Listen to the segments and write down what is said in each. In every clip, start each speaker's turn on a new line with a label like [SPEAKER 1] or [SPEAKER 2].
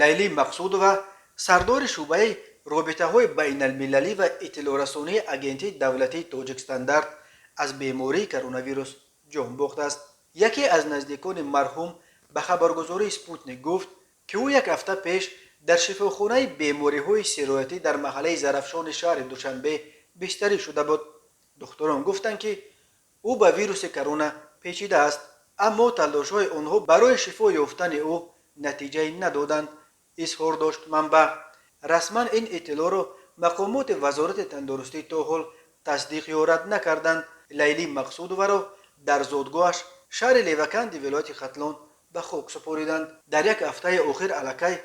[SPEAKER 1] Лайлӣ Мақсудова, сардори шӯъбаи робитаҳои байналмилалӣ ва иттилоърасонии Агентии давлатии «Тоҷикстандарт», аз бемории коронавирус ҷон бохтааст. Яке аз наздикони марҳум ба хабаргузории «Спутник» гуфт, ки ӯ як ҳафта пеш дар шифохонаи бемориҳои сироятӣ дар маҳаллаи Зарафшони шаҳри Душанбе бистарӣ шуда буд. Духтурон гуфтанд, ки ӯ ба вируси корона печидааст, аммо талошҳои онҳо барои шифо ёфтани ӯ натиҷае надоданд, изҳор дошт манбаъ. Расман ин иттилоъро мақомоти Вазорати тандурустӣ то ҳол тасдиқ ё рад накарданд. Лайлӣ Мақсудоваро дар зодгоҳаш, шаҳри Леваканди вилояти Хатлон, ба хок супориданд. Дар як ҳафтаи охир аллакай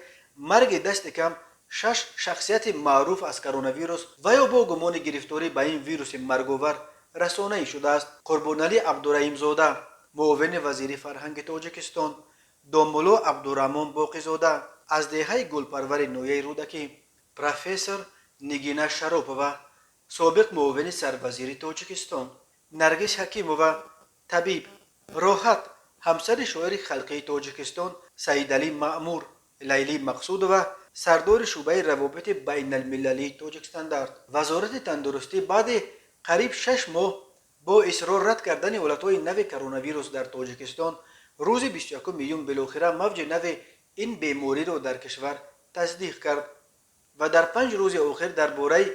[SPEAKER 1] марги дасти кам шаш шахсияти маъруф аз коронавирус ва ё бо гумони гирифторӣ ба ин вируси марговар расонаӣ шудааст: Қурбоналӣ Абдураҳимзода, муовини вазири фарҳанги Тоҷикистон, домулло Абдураҳмон Боқизода аз деҳаи Гулпарвари ноҳияи Рӯдакӣ, профессор Нигина Шаропова, собиқ муовини сарвазири Тоҷикистон, Наргиз Ҳакимова, табиб, Роҳат, ҳамсари шоири халқии Тоҷикистон Саидалӣ Маъмур, Лайлӣ Мақсудова, сардори шӯъбаи равобити байналмилалии «Тоҷикстандарт». Вазорати тандурустӣ баъди қариб 6 моҳ бо исрор рад кардани ҳолатҳои нави коронавирус дар Тоҷикистон рӯзи 21 июн билохира мавҷи нави ин бемориро дар кишвар тасдиқ кард ва дар 5 рӯзи охир дар бораи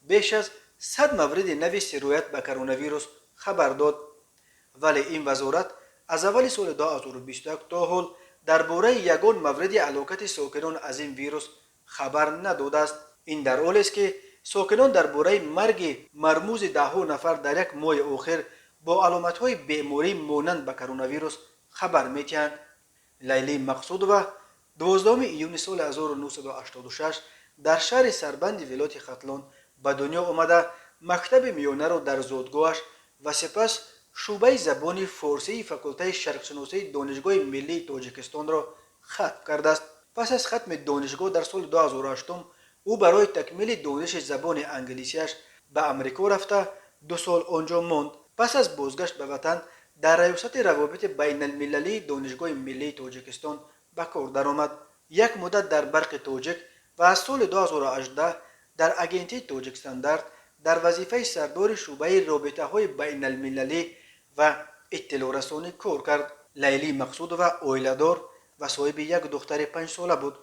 [SPEAKER 1] беш аз 100 мавриди нави сироят ба коронавирус хабар дод. Вале ин вазорат аз аввали соли 2021 то ҳол дар бораи ягон мавриди ҳалокати сокинон аз ин вирус хабар надодааст. Ин дар ҳолест, ки сокинон дар бораи марги мармузи даҳҳо нафар дар як моҳи охир бо аломатҳои беморӣ монанд ба коронавирус хабар медиҳанд. Лайлӣ Мақсудова 12 июни соли 1986 дар шаҳри Сарбанди вилояти Хатлон ба дунё омада, мактаби миёнаро дар зодгоҳаш ва сипас шӯъбаи забони форсии факултаи шарқшиносии Донишгоҳи миллии Тоҷикистонро хатм кардааст. Пас аз хатми донишгоҳ дар соли 2008 ӯ барои такмили дониши забони англисияш ба Амрико рафта, 2 сол он ҷо монд. Пас аз бозгашт ба ватан дар Раёсати равобити байналмилалии Донишгоҳи миллии Тоҷикистон ба кор даромад. Як муддат дар «Барқи Тоҷик» ва аз соли 2018 дар Агентии «Тоҷикстандарт» дар вазифаи сардори шӯъбаи робитаҳои байналмилалӣ ва иттилоърасонӣ кор кард. Лайлӣ Мақсудова оиладор ва соҳиби як духтари 5-сола буд.